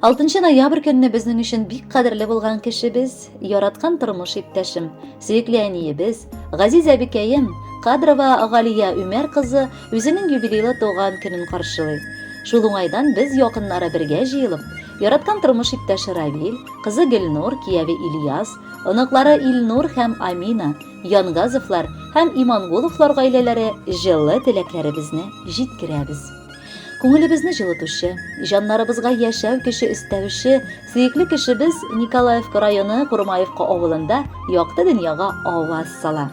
6 ноябрь көнне безнең өчен бик кадерле булган кешебез, яраткан тормыш иптәшем, сөекле әниебез, газиз әбекәем Кадрова Галия Үмәр кызы үзенең юбилейлы туган көнен каршылый. Шул уңайдан без якыннары бергә җыелып, яраткан тормыш иптәше Равил, кызы Гөлнур, кияве Ильяс, оныклары Илнур һәм Амина, Янгазовлар һәм Имангуловлар гаиләләре җылы теләкләребезне җиткерәбез. Күңелебезне җылытучы, җаннарыбызга яшәү көче өстәүче сөекле кешебез Николаевка районы Курмаевка авылында якты дөньяга аваз сала.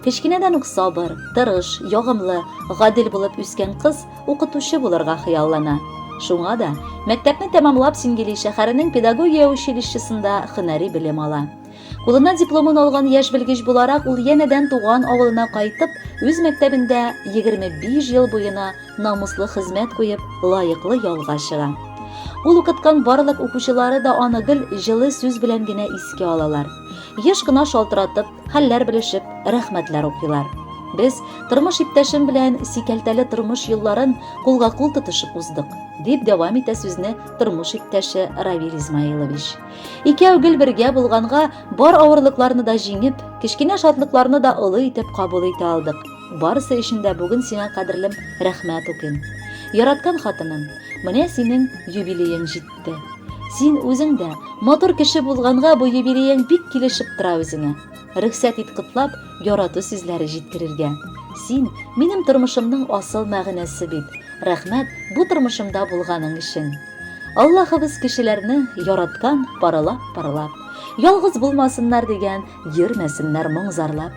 Кечкенәдән үк сабыр, тырыш, ягымлы, гадел булып үскән кыз укытучы булырга хыяллана. Шуңа да мәктәпне тәмамлап Сингели шәһәренең педагогия училищесында һөнәри белем ала. Кулына дипломын алган яшь белгеч буларак, ул янәдән туган авылына кайтып, үз мәктәбендә 25 ел буена намуслы хезмәт куеп, лаеклы ялга чыга. Ул укыткан барлык укучылары да аны гел җылы сүз белән генә искә алалар. Еш кына шалтыратып, хәлләр белешеп, рәхмәтләр укыйлар. Без тормыш иптәшем белән сикәлтәле тормыш юлларын кулга-кул тотышып уздык, дип дәвам итә сүзне тормыш иптәше Равил Измаилович. Икәү гел бергә булганга, бар авырлыкларны да җиңеп, кечкенә шатлыкларны да олы итеп кабул итә алдык. Барысы өчен дә бүген сиңа, кадерлем, рәхмәт укыйм. Яраткан хатыным, менә синең юбилеең җитте. Син үзең дә матур кеше булганга бу юбилеең бик килешеп тора үзеңә. Рөхсәт ит котлап, ярату сүзләре җиткерергә. Син, минем тормышымның асыл мәгънәсе бит. Рәхмәт бу тормышымда булганың өчен. Аллаһыбыз кешеләрне яраткан парылап-парылап. Ялгыз булмасыннар дигән, йөрмәсеннәр моң зарлап.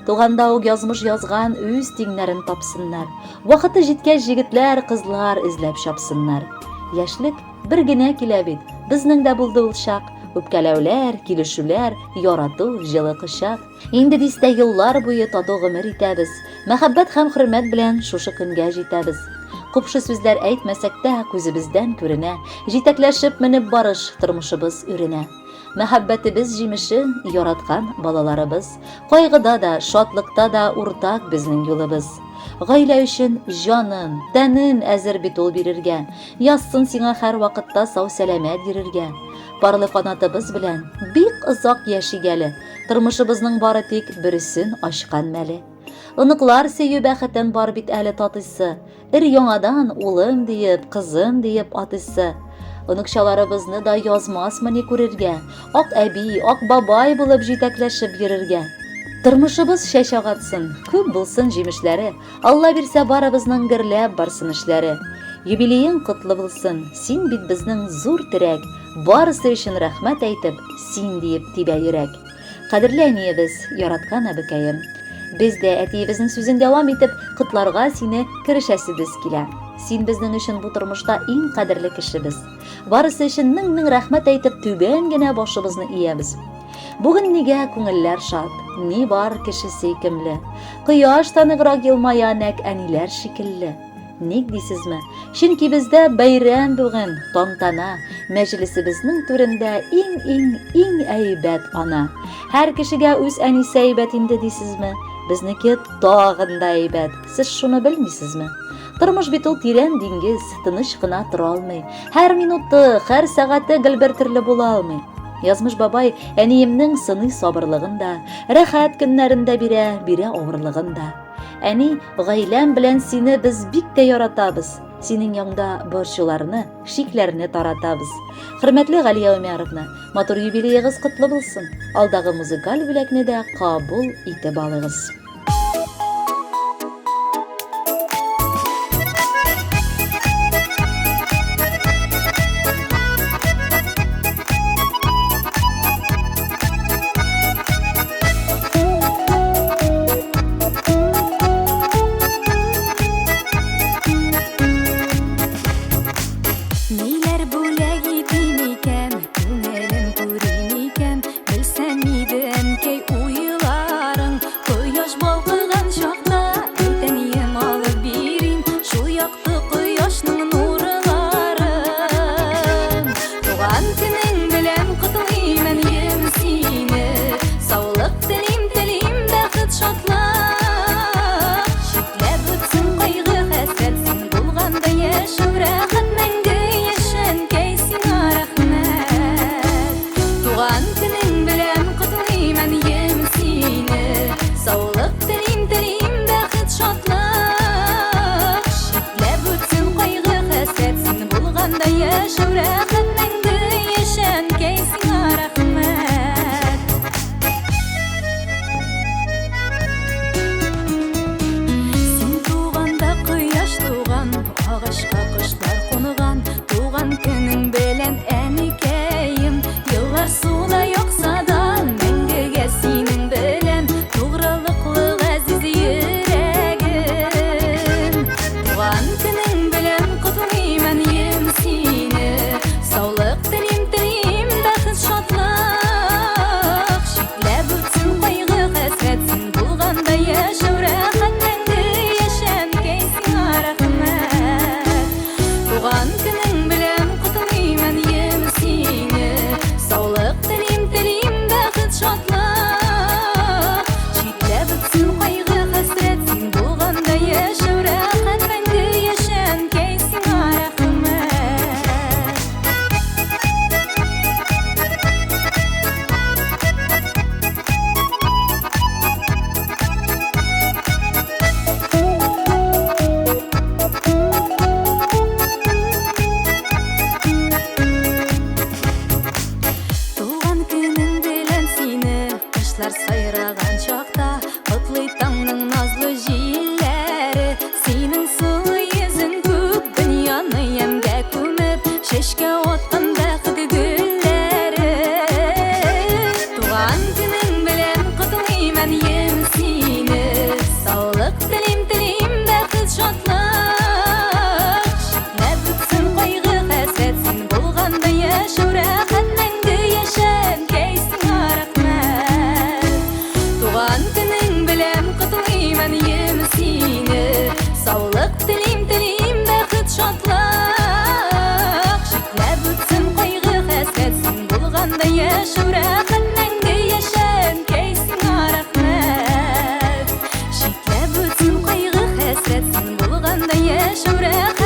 Туганда ук язмыш язган үз тиңнәрен тапсыннар. Вакыты җиткәч җегетләр, кызлар эзләп чапсыннар. Яшьлек бер генә килә бит, безнең дә булды ул чак. Үпкәләүләр, килешүләр, ярату, җылы кочак. Инде дистә еллар буе тату гомер итәбез. Мәхәббәт һәм хөрмәт белән шушы көнгә җитәбез. Купшы сүзләр әйтмәсәк тә, күзебездән күренә. Җитәкләшеп менеп барыш, тормышыбыз үренә. Мәхәббәтебез җимеше, яраткан балаларыбыз. Кайгыда да, шатлыкта да уртак безнең юлыбыз. Гаилә өчен җанын, тәнен әзер бит ул бирергә. Язсын сиңа һәрвакытта сау-сәламәт йөрергә. Парлы канатыбыз белән бик озак яшик әле. Тормышыбызның бары тик бересен ачкан мәле. Оныклар сөю бәхетен бар бит әле татыйсы. Өр яңадан улым диеп, кызым диеп атыйсы. Оныкчаларыбызны да язмасмыни күрергә, ак әби, ак бабай булып җитәкләшеп йөрергә. Тормышыбыз чәчәк атсын, күп булсын җимешләре, Алла бирсә барыбызның гөрләп барсын эшләре. Юбилеең котлы булсын, син бит безнең зур терәк, барысы өчен рәхмәт әйтеп, син диеп тибә йөрәк. Кадерле әниебез, яраткан әбекәем. Без дә әтиебезнең сүзен дәвам итеп, котларга сине керешәсебез килә. Син безнең өчен бу тормышта иң кадерле кешебез. Барысы өчен мең-мең рәхмәт әйтеп, түбән генә башыбызны иябез. Бүген нигә күңелләр шат, ни бар кеше сөйкемле. Кояш та ныграк елмая нәкъ әниләр шикелле. Ник дисезме? Чөнки бездә бәйрәм бүген, тантана. Мәҗлесебезнең түрендә иң-иң, иң әйбәт ана. Һәр кешегә үз әнисе әйбәт инде дисезме? Безнеке тагын да әйбәт. Сез шуны белмисезме? Тормыш бит ул тирән диңгез, тыныч кына тора алмый. Һәр минуты, һәр сәгате гел бер төрле була алмый. Язмыш бабай әниемнең сыный сабырлыгын да, рәхәт көннәрен дә бирә, бирә авырлыгын да. Әни, гаиләм белән сине без бик тә яратабыз. Синең янда борчуларны, шикләрне таратабыз. Хөрмәтле Галия Умяровна, матур юбилеегыз котлы булсын. Алдагы музыкаль бүләкне дә кабул итеп алыгыз. Ниләр бүләк итим икән, күңелем күрим икән, белсәм иде, әнкәй, уйларың. Кояш балкыган чакта, әйтәнием алып бирим, шул якты кояшның нурларын. Туган көнең белән котлыйм, әнием, сине. Саулык телим, телим бәхет, шатлык. Читләп үтсен кайгы, хәсрәт, син булганда яшәү рәхәт, мәңге яшә, әнкәй, сиңа рәхмәт. яшәү рәхәт, мәңге яшә, әнкәй, сиңа рәхмәт. Син туганда кояш туган, агачка кошлар кунган. Туган көнең белән, әникәем, еллар суда акса да, мәңгегә синең белән тугрылыклы газиз йөрәгем. Туган көнең белән котлыйм, әнием, сине. Саулык телим, телим, бәхет, шатлык. Читләп үтсен кайгы, хәсрәт, син булганда яшәү рәхәт, мәңге яшә, әнкәй, сиңа рәхмәт. Туган көнең белән котлыйм, әнием, сине. Саулык телим, телим, бәхет, шатлык. Читләп үтсен кайгы, хәсрәт, син булганда яшәү рәхәт, мәңге яшә, әнкәй, сиңа рәхмәт. Туган көнең белән сине, кошлар сайраган чакта, котлый таңның назлы җилләре. Синең сылу йөзең күк дөньяны ямьгә күмеп, чәчкә аткан бәхет гөлләре. Туган көнең белән котлыйм, әнием, сине. Саулык телим, телим, бәхет, шатлык. Читләп үтсен кайгы, хәсрәт, син булганда яшәү рәхәт, мәңге яшә, әнкәй, сиңа рәхмәт. Туган көнең белән котлыйм, әнием, сине. Саулык телим, телим, бәхет, шатлык. Читләп үтсен кайгы, хәсрәт, син булганда яшәү рәхәт, мәңге яшә, әнкәй, сиңа рәхмәт. Читләп үтсен кайгы, хәсрәт, син булганда яшәү рәхәт.